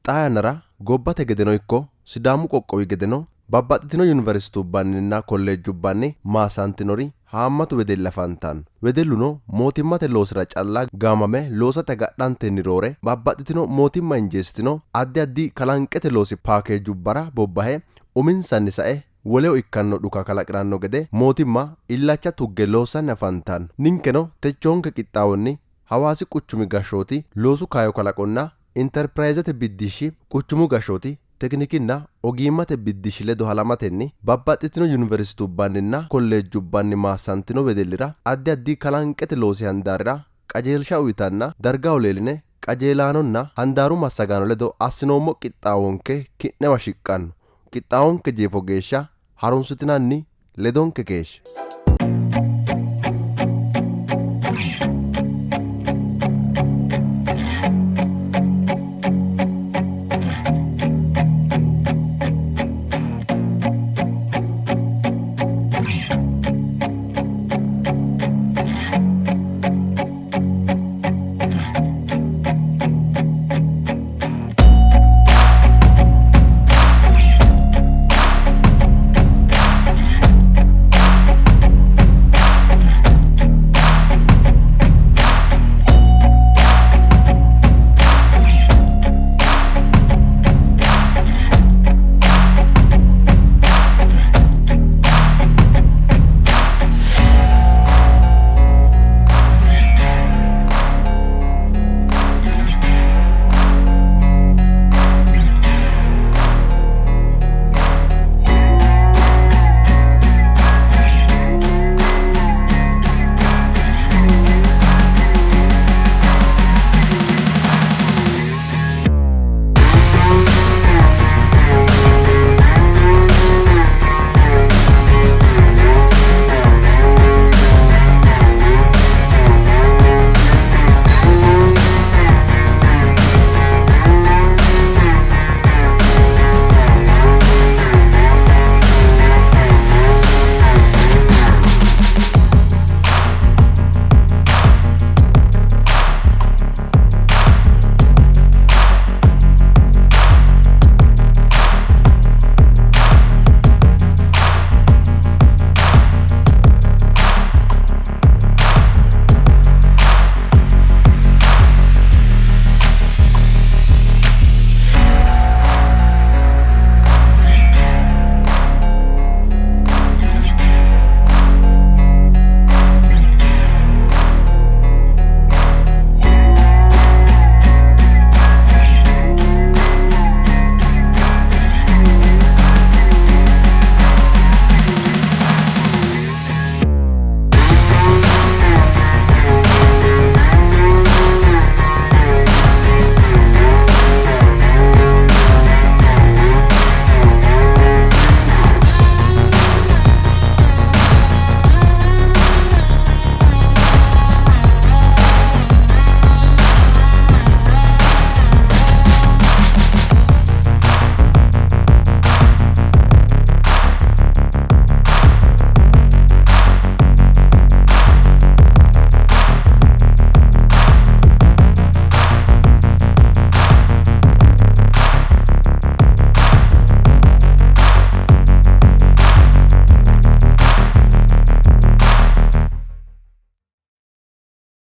Xaa yannara gobbate gedeno ikko Sidaamu qoqqowi gedeno babbaxxitino yuniversitubbanninna kolleejjubbanni maassantinori haammatu wedelli afantanno. Wedelluno mootimmate loosira calla gaamame loosate agadhantenni roore babbaxxitino mootimma injeessitino addi addi kalanqete loosi paakeejubbara bobbahe uminsanni sae woleho ikkanno dhuka kalaqi'ranno gede mootimma illacha tugge loossanni afantanno. Ninkeno techoonke qixxaawonni Hawaasi quchumi gashshooti loosu kaayyo kalaqonna Interpirayzete biddishshi quchumu gashshooti tekinikinna ogiimmate biddishshi ledo halamatenni babbaxxitino yuniversitubbanninna kolleejjubbanni maassantino wedellira addi addi kalanqete loosi handaarira qajeelsha uytanna dargaho leelline qajeelaanonna handaaru massagaano ledo assinoommo qixxaawonke ki'newa shiqqanno. Qixxaawonke jeefo geeshsha harunsitinanni ledonke keeshshe.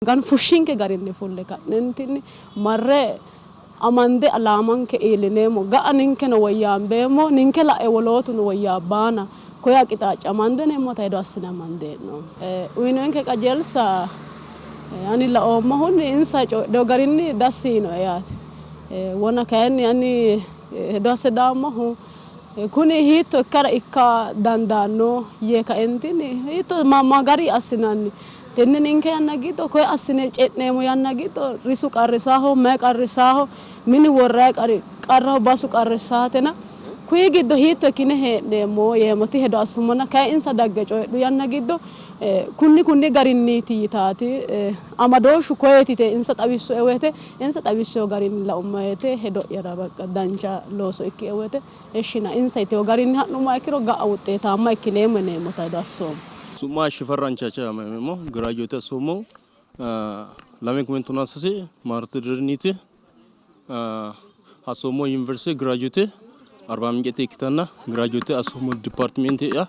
Maganu fushshinke garinni fulle ka'neentinni marre amande alaamanke iillineemmo. Ga'a ninkeno woyyaambeemmo, ninke la'e wolootuno woyyaabbaana koye aqixaacca amande neemmota hedo assine amande hee'noommo. Uyinoyinke qajeelsa ani laoommohunni insa coyidhino garinni dassi yiinoe yaate. Wona kayinni ani hedo asse daammohu kuni hiitto ikkara ikka dandaanno yee kaentinni hiitto ma gari assinanni Tenne ninke yanna giddo koye assine ce'neemmo yanna giddo risu qarrisaaho, mayi qarrisaaho, mini worrayi qari qarraho, basu qarrisaatena kuyi giddo hiitto ikkine hee'neemmo yeemmoti hedo assummona kayi insa dagge coyidhu yanna giddo kunni kunni garinniiti yitaati amadooshshu koyeeti yite insa xawissue woyte insa xawissino garinni laumma woyte hedo'yara baqqa dancha looso ikkie woyte Ishina insa yitino garinni ha'nummoha ikkiro ga'a wuxxeetaamma ikkineemmo yineemmota hedo assoommo. Su'ma Shifarra Anchacha yaamameemmo. Giraajuweete assoommohu 2013 maarote dirinniiti. Assoommo yuniversite graduate Arba Mincete ikkitanna graduate assoommo departmente'ya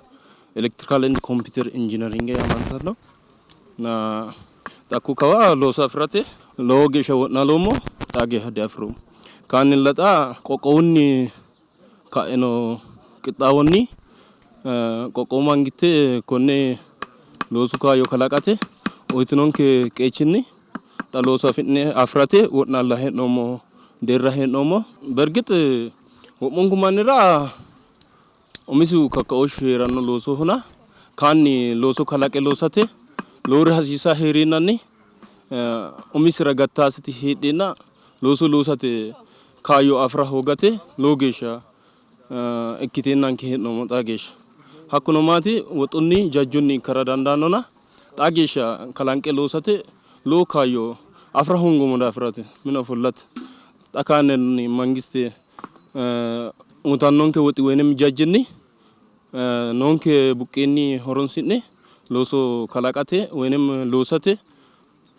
electrical and computer engineering yaamantanno. Na xa hakku kawa looso afi'rate lowo geeshsha wo'naaloommo, xaa geeshsha diafi'roommo. Kayinnilla xa qoqqowunni ka'ino qixxaawonni qoqqowu mangitte konne loosu kaayyo kalaqate uyitinonke qeechinni xa looso afi'ne afi'rate wo'naalla hee'noommo deerra hee'noommo. Bergix wo'munku mannira umisihu kakkaooshshu hee'ranno loosohona kaanni looso kalaqe loosate lowori hasiisa hee'reennanni umisira gattaasiti heedheenna looso loosate kaayyo afi'ra hoogate lowo geeshsha ikkiteennanke hee'noommo xaa geeshsha. Hakkuno maati woxunni jajjunni ikkara dandaannona xaa geeshsha kalanqe loosate lowo kaayyo afi'ra hoongoommo daafiraati mine ofollate. Xa kayinni mangiste uyitannonke woxi woynim jajjinni noonke buqqeenni horonsi'ne looso kalaqate woynim loosate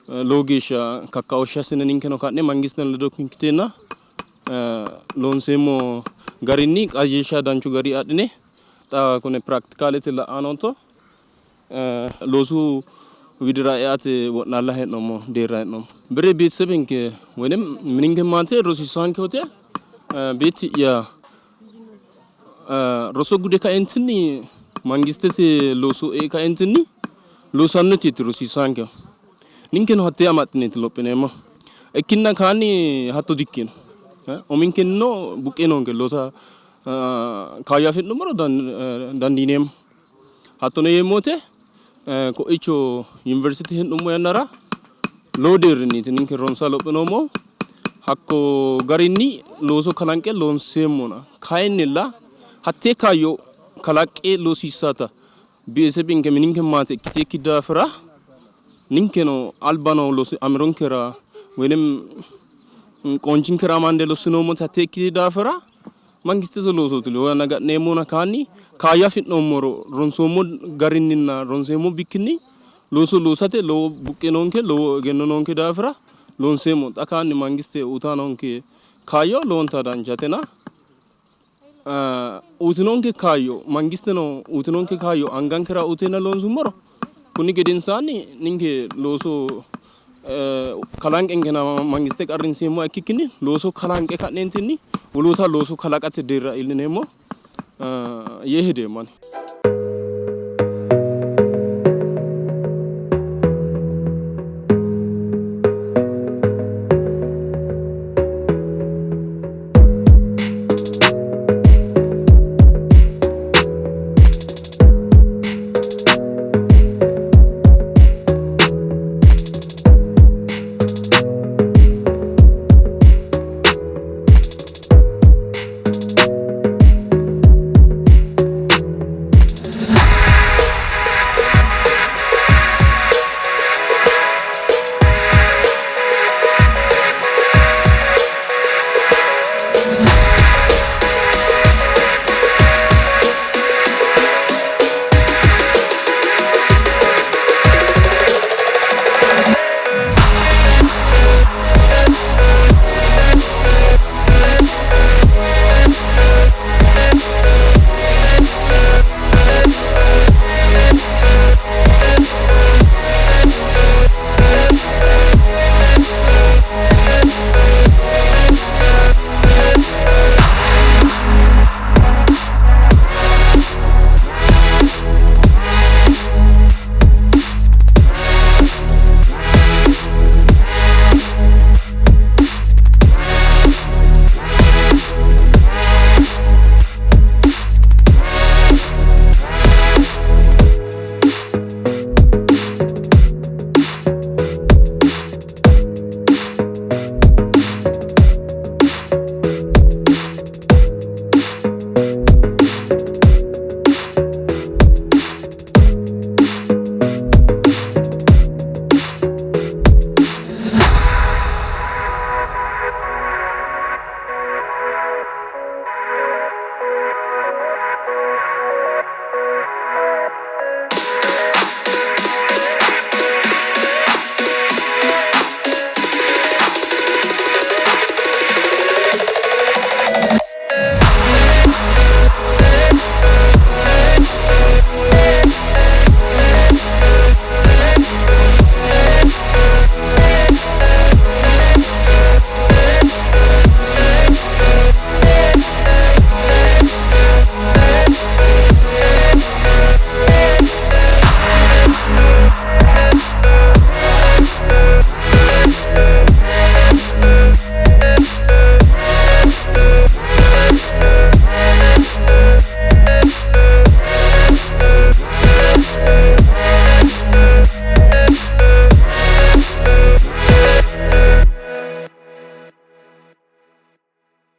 lowo geeshsha kakkaooshshe assine ninkeno ka'ne mangisteno ledo ikkiteenna loonseemmo garinni qajeelsha danchu gari adhine xa kune piraaktikaalete la''a nootto loosu widira eate wo'naalla hee'noommo deerra hee'noommo. Bire beetesebenke woynim mininke maate rosiisaanke wote beetti'ya Roso gude kaentinni mangistete looso ee kaentinni loosannoteeti rosiisaankehu. Ninkeno hattee amaxxineeti lophineemmohu. Ikkina kayinni hatto dikkino. Uminkennino buqqee noonke loosa kaayyo afi'nummoro dandiineemmo. Hattono yeemmo woyte ko'iicho yuniversite hee'nummo yannara lowo deerrinniiti ninke ronsa lophinoommohu. Hakko garinni looso kalanqe loonseemmona. Kayinnilla hattee kaayyo kalaqqe loosiissata BSBnke mininke maate ikkitinokki daafira ninkeno alba noo loosi amironkera woynim qoonchinkera amande lossinoommoti hattee ikkitino daafira Mangistete loosooti lowo yanna ga'neemmona kayinni kaayyo afi'noommoro ronsoommo garinninna ronseemmo bikkinni looso loosate lowo buqqee noonke, lowo egenno noonke daafira loonseemmo. Xa kayinni mangiste uytanni noonke kaayyo lowonta danchatena uytinonke kaayyo mangisteno uytinonke kaayyo angankera uyteenna loonsummoro kunni gedensaanni ninke looso kalanqenkena mangiste qarrinseemmoha ikkikkinni looso kalanqe ka'neentinni woloota looso kalaqate deerra iillineemmo yee hedeemmo ani.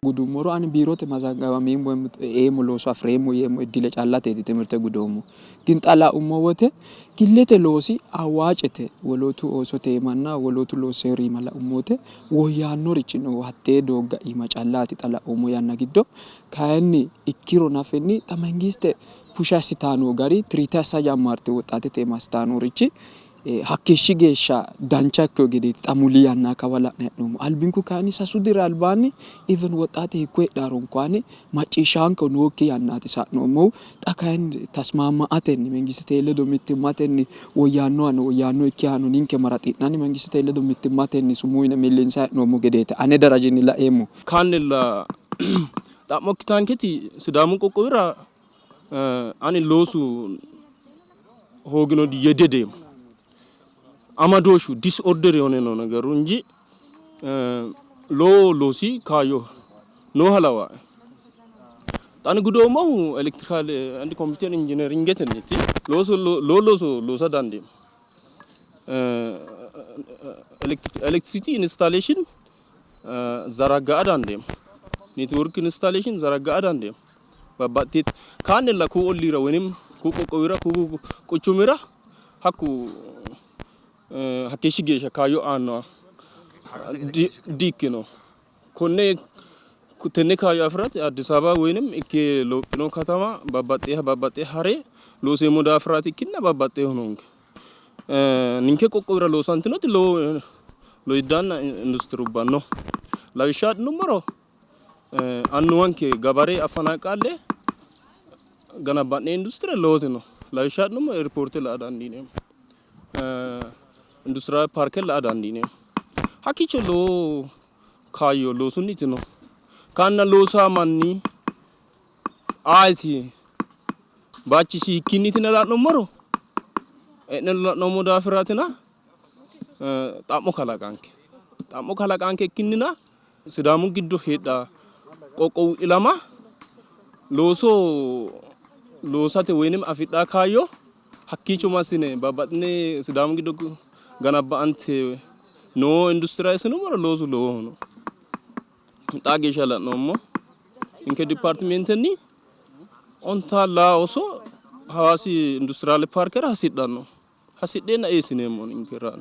Gudummoro ani biirote mazaggawameemmo eemmo looso afi'reemmo yeemmo iddile callateeti timirte gudoommo. Gin xa laummo wote gillete loosi awaacete wolootu oosote iimanna wolootu loosseyori iima laummo wote woyyaannorichi noohu hattee doogga iima callaati xa laoommo yanna giddo. Kayinni ikkiro nafenni xa mangiste pushe assitaa noo gari tiriite assa jammarte woxxaatete iima assitaa noorichi hakkeeshshi geeshsha dancha ikkino gedeeti xa muli yanna kawa la'nanni hee'noommo. Albinku kayinni sasu diri albaanni even woxxaate hiikko heedhaaro inkuwaani macciishshaanko nookki yannaati sa'noommohu. Xa kayinni tasmaamma''atenni mangistete ledo mittimmatenni woyyaannohano woyyaannoikkihano ninke maraxi'nanni mangistete ledo mittimmatenni sumuu yine millinsanni hee'noommo gedeeti ane darajinni laeemmohu. Kaannilla xa'mo ikkitaanketi Sidaamu qoqqowira ani loosu hoogino yee dihedeemmo. Amadooshshu disorder የሆነ ነው ነገሩ እንጂ lowo loosi kaayyo nooha lawaae. Xa ani gudoommohu electrical and computer engineeringetenniiti. Looso lowo looso loosa dandeemmo. Electricity installation zaragga'a dandeemmo. Network installation zaragga'a dandeemmo. Babbaxxite kaannilla kuu olliira woynim kuu qoqqowira kuu quchumira hakku hakkeeshshi geeshsha kaayyo aannoha di''ikkino. Konne tenne kaayyo afi'rate Addis Ababa woynim ikke lophino katama babbaxxeeha babbaxxe hare looseemmo daafiraati ikkinnina babbaxxeehu noonke. Ninke qoqqowira loosantinoti lowo lowiddaanna industirubba no. Lawishsha adhinummoro annuwanke gabare affanaqqalle ganabba'ne industire lowoti no. Lawishsha adhinummoro eerpoorte la''a dandiineemmo. Industiraale paarke la''a dandiineemmo. Hakkiicho lowo kaayyo loosunniti no. Kaanna loosaa manni ayeti? Baachisi hiikkiinniitina la'nummoro e'ne la'noommo daafiraatina xa'mo kalaqanke. Xa'mo kalaqanke ikkinnina Sidaamu giddo heedha qoqqowu ilama looso loosate woyinim afidha kaayyo hakkiicho massine babbaxxine Sidaamu giddo ganabba'ante noo industira eessinummoro loosu lowoho no. Xaa geeshsha la'noommo ninke dipaartimentenni ontaa laa ooso Hawaasi industiraale paarkera hasidhanno. Hasidheenna eessineemmo ninkera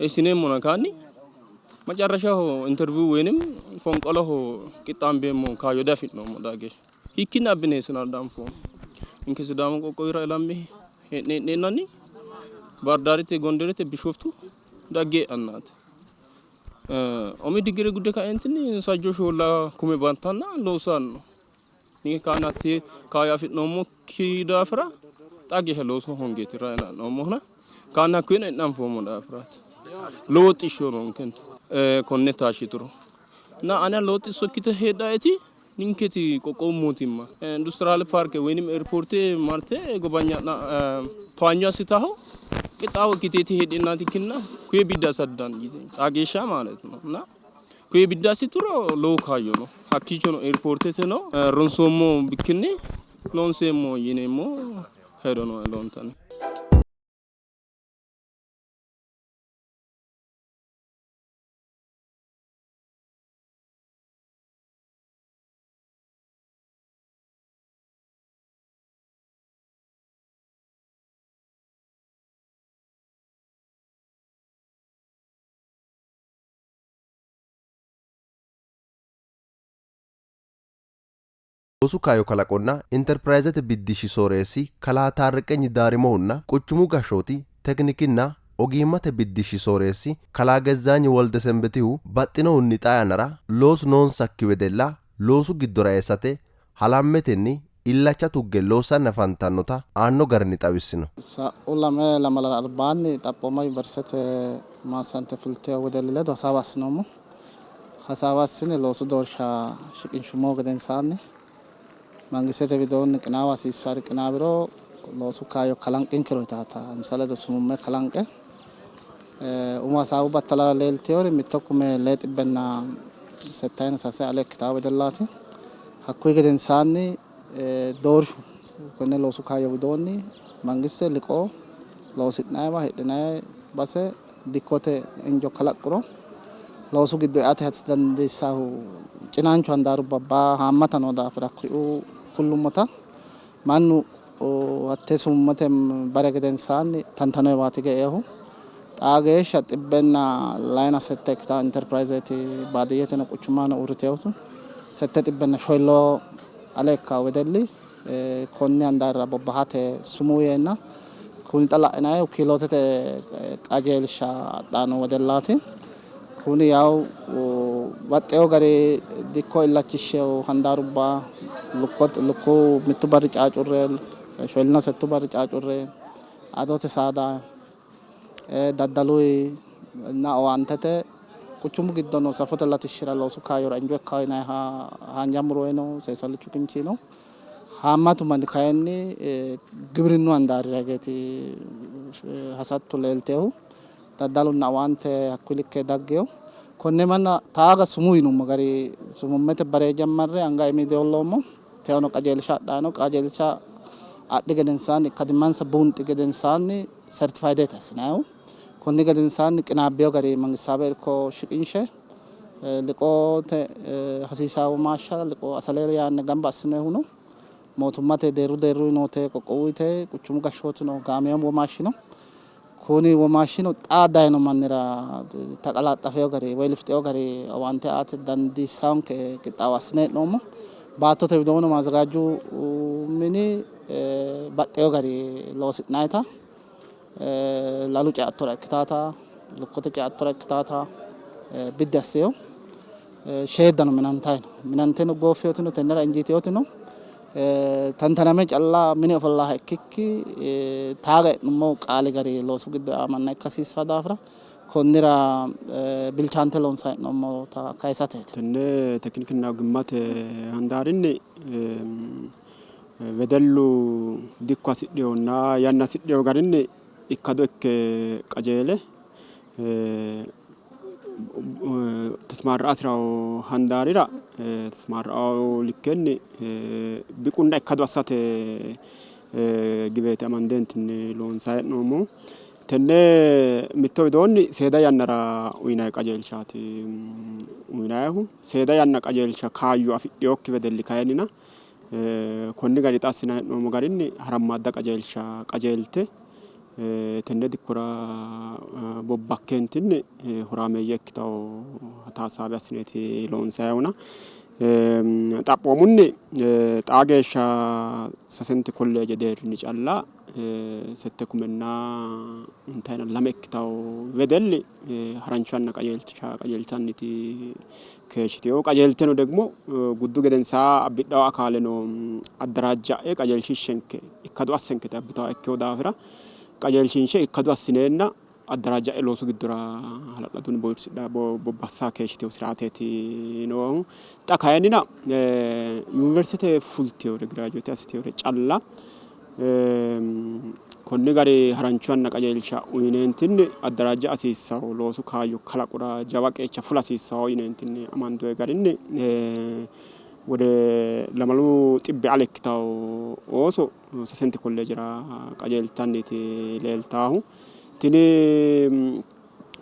eessineemmona kaanni macarrashaho interview woyinim fonqoloho qixxaambeemmo kaayyo diafi'noommo xaa geeshsha. Hiikkinni abbine eessinara danfoommo. Ninke Sidaamu qoqqowira ilamme hee'ne hee'neennanni Baardaarete, Gonderete, Bishooftu dagge e'annaati. Umi digire gudde kaeentinni sajjo shoolla kume baantanna loosanno. Ninke kaayinni hattee kaayyo afi'noommokki daafira xaa geeshsha looso hoongeeti rayi hee'noommohuna kaayinni hakkoyeno e'ne anfoommo daafiraati. Lowo xissho noonke konne taashshituro. Na ane lowo xisso ikkite heedhaeti ninketi qoqqowu mootimma industiraale paarke woynim eerpoorte marte gobanya'na towaanyo assitaho qixxaawo ikkiteeti heedheennaati ikkinnina kuye biddi assa didandiitino xaa geeshsha ማለት ነው እና kuye biddi assituro lowo kaayyo no. Hakkiichono eerpoorteteno ronsoommo bikkinni loonseemmo yineemmo hedo no lowontanni. Loosu kaayyo kalaqonna Interpirayzete biddishshi sooreessi kalaa Taarreqenyi Daarimohunna quchumu gashshooti tekinikinna ogimmate biddishshi sooreessi kalaa Gezzaanyi Woldesenbetihu baxxinohunni xaa yannara loosu noonsakki wedella loosu giddora eessate halammetenni illacha tugge loossanni afantannota aanno garinni xawissino. Sa'u lame lamalara albaanni xaphooma Yuniversitete maassante fultino wedelli ledo hasaawa assinoommo. Hasaawa assine loosu doorsha shiqinshummohu gedensaanni mangistete widoonni qinaawa hasiissannori qinaawiro loosu kaayyo kalanqinkero yitaata insa ledo sumumme kalanqe umo hasaawu battalara leeltinori mitto kume lee xibbenna settayina sase ale ikkitanno wedellaati. Hakkuyi gedensaanni doorshu konne loosu kaayyo widoonni mangiste liqoo loosi'nayiwa hidhinayi base dikkote injo kalaqquro loosu giddo eate dandiissanno Cinaanchu handaarubba haammata noo daafira kuriuu kullummota mannu hatte sumummete bare gedensaanni tantanowaati geehu xaa geeshsha 198 ikkitanno interpirayzeeti baadiyyeteno quchumano uurriteewoti 704 ale ikka wedelli konni handaarira bobbahate sumuu yeenna kuni xa la'inannihu kiilootete qajeelsha adhanno wedellaati. Kuni yawu baxxeewo gari dikko illachishsheewo handaarubba lukkuwu mittu barri caacurre, 4ና 8 barri caacurre, adote saada, daddaluyi እና owaantete quchumu giddo no safote latishshira loosu kaayyora injo ikkawo yinanniha haanja muroyi no, seesallichu kinchi no. Haammatu manni kayinni giwirinnu handaarira higeeti hasatto leelteehu daddalunna owaante hakkuyi likke daggeehu. Konne manna taaga sumuu yinummo gari sumummete bare jammarre anga iimi diolloommo. Teewano qajeelsha adhaano qajeelsha adhi gedensaanni ikkadimmansa buunxi gedensaanni sertifayideeti assinannihu. Konni gedensaanni qinaabbeewo gari mangisaawe irko shiqinshe liqoote hasiisawo womaashsha liqoo asale yaanne gamba assinoyihu no. Mootimmate deerru deerru noote qoqqowuyite quchumu gashshootino gaameewo womaashshi no. Kuni womaashshino xaa dayino mannira taqalaaxxafeewo gari woyi lifixeewo gari owaante aate dandiissaanke qixxaawo assine hee'noommo. Baattote widoonno maazagaaju mini baxxeewo gari loosi'nayita lalu ceattora ikkitaata lukkote ceattora ikkitaata biddi asseewo. Sheeddano minantayi no. Minanteno gooffeewotino tennera injiiteewotino tantaname calla mine ofollaha ikkikki taaga e'nummo qaali gari loosu giddo e'a manna ikka hasiissanno daafira konnira bilchaante loonsanni hee'noommota kayisateeti. Tenne tekinikinna ogimmate handaarinni wedellu dikko hasidhinonna yanna hasidhino garinni ikkado ikke qajeele tasmaarra hasirawo handaarira tasmaarrao likkenni biqunna ikkado assate giweete amandeentinni loonsanni hee'noommohu. Tenne mitto widoonni seeda yannara uyinanni qajeelshaati uyinannihu. Seeda yanna qajeelsha kaayyo afidhinokki wedelli kayinnina konni gari xa assinanni hee'noommo garinni harammadda qajeelsha qajeelte tenne dikkora bobbakkentinni horaameeyye ikkitawo taassaabi assineeti loonsayihuna. Xaphoomunni xaa geeshsha sasenti kolleeje deerrinni calla 802 ikkitawo wedelli harancho yanna qajeelsha qajeeltanniti keeshshitewo. Qajeelteno degmo guddu gedensaa abbidhawo akaaleno addaraajja'e qajeelshiishshenke ikkado assenkete abbitawo ikkewo daafira qajeelshiinshe ikkado assineenna addaraajja'e loosu giddora hala'ladunni boirsidha bobbassa keeshshitewo siraateeti noohu. Xa kayinnina yuniversite fultewore giraajuweete assitewore calla konni gari harancho yanna qajeelsha uyineentinni addaraajja hasiissawo loosu kaayyo kalaqura jawa qeecha fula hasiissawo yineentinni amandoyi garinni wode 2,000 ale ikkitawo ooso sasenti kolleejera qajeeltanniti leeltaahu. Tini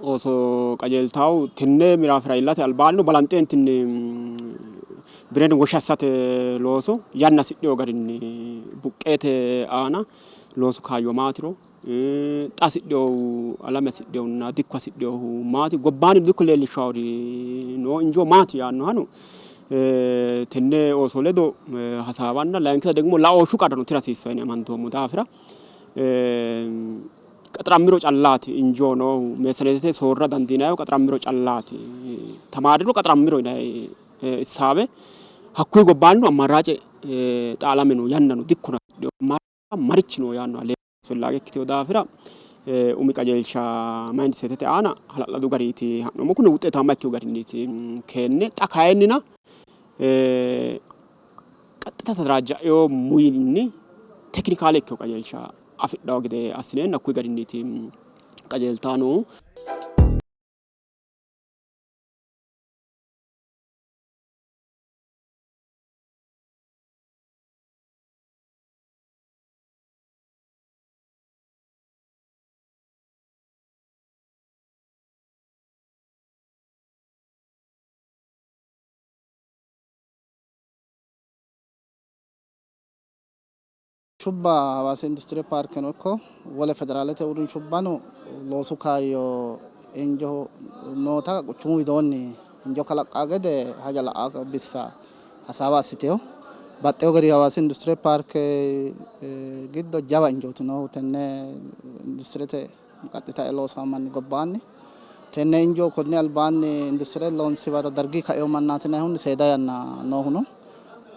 ooso qajeeltaahu tenne miraafira iillate albaanni balanxeentinni biren woshshe assate looso yanna hasidhino garinni buqqeete aana loosu kaayyo maatiro xa hasidhinohu alame hasidhinohunna dikko hasidhinohu maati gobbaanni dikko leellishshawori noo injoo maati yaannohano tenne ooso ledo hasaawanna layinkita ደግሞ laooshshu qarrano tira hasiissanno yine amandoommo daafira qaxarammiro callaati injoo noohu meessaneetete soorra dandiinannihu qaxarammiro callaati tamaariro qaxarammiro yinanni issaawe hakkuyi gobbaannino ammaraace xa alame no yanna no dikkono marichi no yaannoha asfellaage ikkitino daafira umi qajeelsha mayindiseetete aana hala'ladu gariiti ha'noommo. Kuni wuxeetaamma ikkino garinniiti keenne xa kayinnina qaxxita tadaraajja'eyo muyinni tekinikaale ikkino qajeelsha afidhawo gede assineenna hakkuyi garinniiti qajeeltaa noohu. Uurrinshubba Hawaasi Industire Paarkeno ikko wole federaalete uurrinshubbano loosu kaayyo injo noota quchumu widoonni injo kalaqqaa gede haja la'aa bissa hasaawa assitino. Baxxeewo gari Hawaasi Industire Paarke giddo jawa injooti noohu tenne industirete qaxxita e'e loosanno manni gobbaanni. Tenne injo konni albaanni industire loonsi waro dargi kaino mannaati yinannihunni seeda yanna noohuno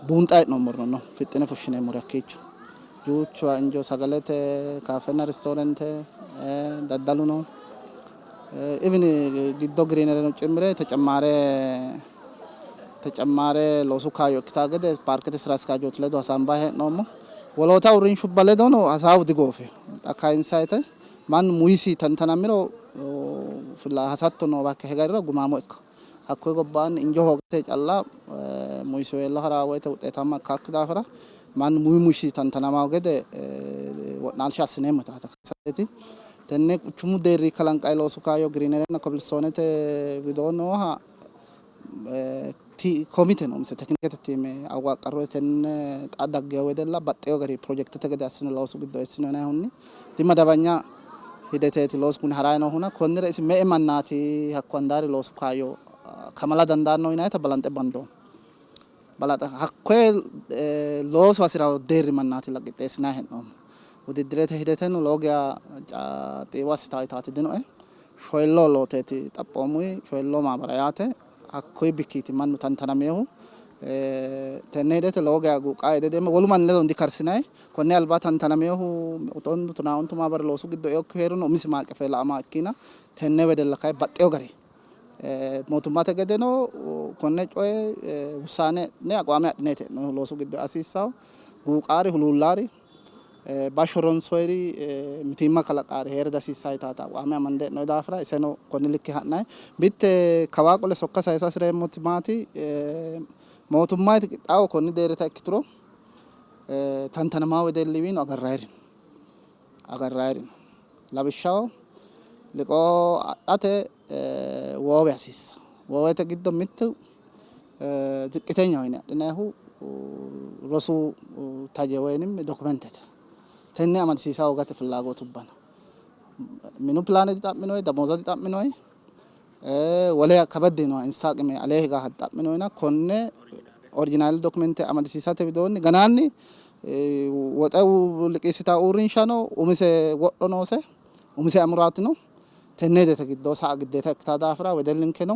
buunxanni hee'noommorino no fixxine fushshineemmori hakkiicho. Duucha injo sagalete, kaafenna ristoorente, daddalu no. Even giddo giriinereno cimmire tecemmaare tecemmaare loosu kaayyo ikkitaa gede paarkete sira askaajooti ledo hasaambanni hee'noommo. Woloota uurrinshubba ledono hasaawu digoofino. Xa kayinsayite mannu muyisi tantanamiro hasatto noowa hegerera gumaamo ikka. Hakkuyi gobbaanni injo hoogate calla muyisiweello ha'raa woyte wuxeetamma ikkakki daafira mannu muyi muyisi tantanamawo gede wo'naalsha assineemmo yitaati. Tenne quchumu deerri kalanqayi loosu kaayyo giriinerenna kobilistoonete widoo nooha komite no umise tekinikete tiime awwaqqarro tenne xa daggino wedella baxxeewo gari pirojekitete gede assine loosu giddo eessino yinayihunni dimadabanya hideteeti loosu kuni harayi noohuna konnira isi me''e mannaati hakko handaari loosu kaayyo kamala dandaanno yinayita balanxe bandoommo. Balaxa hakkoye loosu hasi'rawo deerri mannaati qixxeessinayi hee'noommo. Wudidirete hideteno lowo geya xiiwo assitawo yitaati dinoe. Shoyilloo looteeti xaphoomuyi shoyilloo maamara yaate. Hakkuyi bikkiiti mannu tantanaminohu. Tenne hidete lowo geya guuqaa ededeemmo. Wolu manni ledo dikarsinanni. Konni alba tantanaminohu tonnu tonaa ontu maamari loosu giddo eokkihu hee'rino umisi maaqefe la''ama ikkiina tenne wedella kayi baxxewo gari mootimmate gedeno konne coye wussaane adhine aqwaame adhineeti hee'noonnihu loosu giddo ea hasiissanno. Guuqaari huluullaari bashsho ronsoyiri mitiimma kalaqaari hee'ra dihasiissanno yitaata aqwaame amande hee'noonni daafira iseno konni likke ha'nanni. Mitte kawaa qole sokka sayisa hasireemmoti maati mootimmayiti qixxaawo konni deerrita ikkituro tantanamawo wedelliwiino agarrayiri no. Agarrayiri no. Lawishshaho liqoo adhate woowe hasiissanno. Woowete giddo mittu ziqqitenyaho yine adhinayihu rosu taje woyim dokimentete. Tenne amadisiisa hoogate fillaagotubba no. Minu pilaane dixa'minoyi, damooza dixa'minoyi, wole kabaddi yinoha insa aqime alee higaha dixa'minoyina konne orijinaale dokimente amadisiisate widoonni ganaanni woxe liqiissitawo uurrinshano umise wodho noose, umise amuraati no. Tenne hedote giddo sa'a giddeeta ikkitino daafira wedellinkeno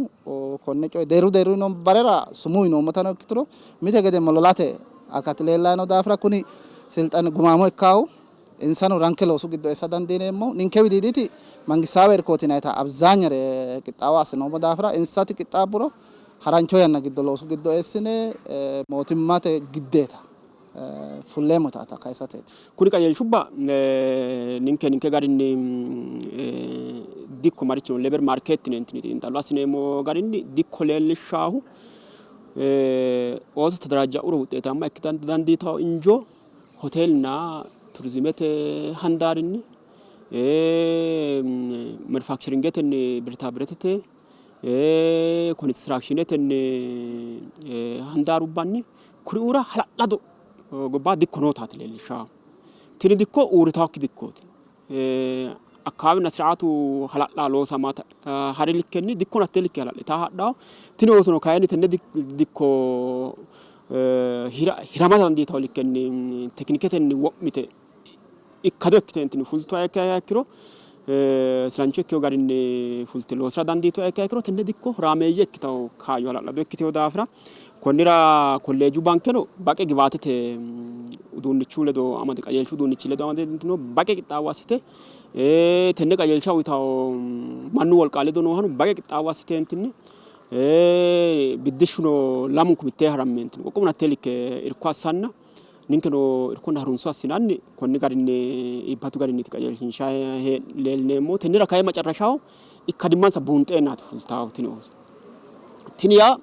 konne coye deerru deerru noo barera sumuu yinoommotano ikkituro mite gede mololate akati leellanni noo daafira kuni silxani gumaamo ikkahu insano ranke loosu giddo eessa dandiineemmo. Ninke widiiditi mangistaawe irkooti yinannita abzaanyere qixxaawo assinoommo daafira insati qixxaabburo harancho yanna giddo loosu giddo eessine mootimmate giddeeta fulleemmota kayisateeti. Kuri qajeelshubba ninke ninke garinni dikko marichino leber market yineentinni xiinxallo assineemmo garinni dikko leellishshaahu ooso tadaraajja'uro wuxeetamma ikkita dandiitawo injo hoteelna turizimete handaarinni manufakcheringetenni birita biretete konistiraakshiinetenni handaarubbanni kuriuura hala'lado gobba dikko nootaati leellishshahu. Tini dikko uurritaakki dikkooti. Akkaawinna siraatu hala'la loosama hari likkenni dikkono hattee likke hala'litaa hadhawo. Tini oosono kayinni tenne dikko hirama dandiitawo likkenni tekiniketenni wo'mite ikkado ikkiteentinni fultuha ikkiha ikkiro silancho ikkino garinni fulte loosira dandiituha ikkiha ikkiro tenne dikko horaameeyye ikkitawo kaayyo hala'lado ikkitino daafira konnira kolleeju bankeno baqe giwaatete uduunnichu ledo amade qajeelshu uduunnichi ledo amadantino baqe qixxaawo assite tenne qajeelsha uyitawo mannu wolqa ledo noohano baqe qixxaawo assiteentinni biddishshuno lamunku mittee harammeentini qoqqowuno hattee likke irko assanna Ninkeno irkonna harunso assinanni konni garinni iibbadu garinniiti qajeelshinshanni leellineemmohu. Tennera kayi macarrashaho ikkadimmansa buunxeennaati fultaahu tini ooso. Tini yaa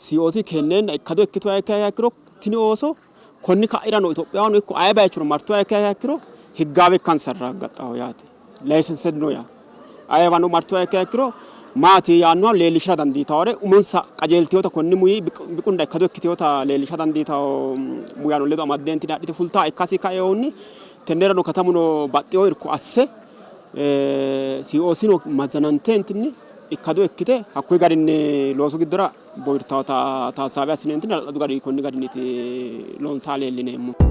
COC keenneenna ikkado ikkituha ikkiha ikkiro tini ooso konni ka'irano Itophiyahono ikko aye bayichono martuha ikkiha ikkiro higgaawe ikkansa arraggaxxaho yaate. Layisensed no yaate. Ayewano martuha ikkiha ikkiro Maati yaannoha leellishira dandiitawore umonsa qajeeltinota konni muyi biqunda ikkado ikkitinota leellisha dandiitawo muyaano ledo amaddeentinni adhite fultaha ikkasi kainohunni tennerano katamuno baxxewo irko asse COCno mazzananteentinni ikkado ikkite hakkuyi garinni loosu giddora bowirtawota taassaabi assineentinni hala'ladu garinni konni garinniiti loonsaa leellineemmo.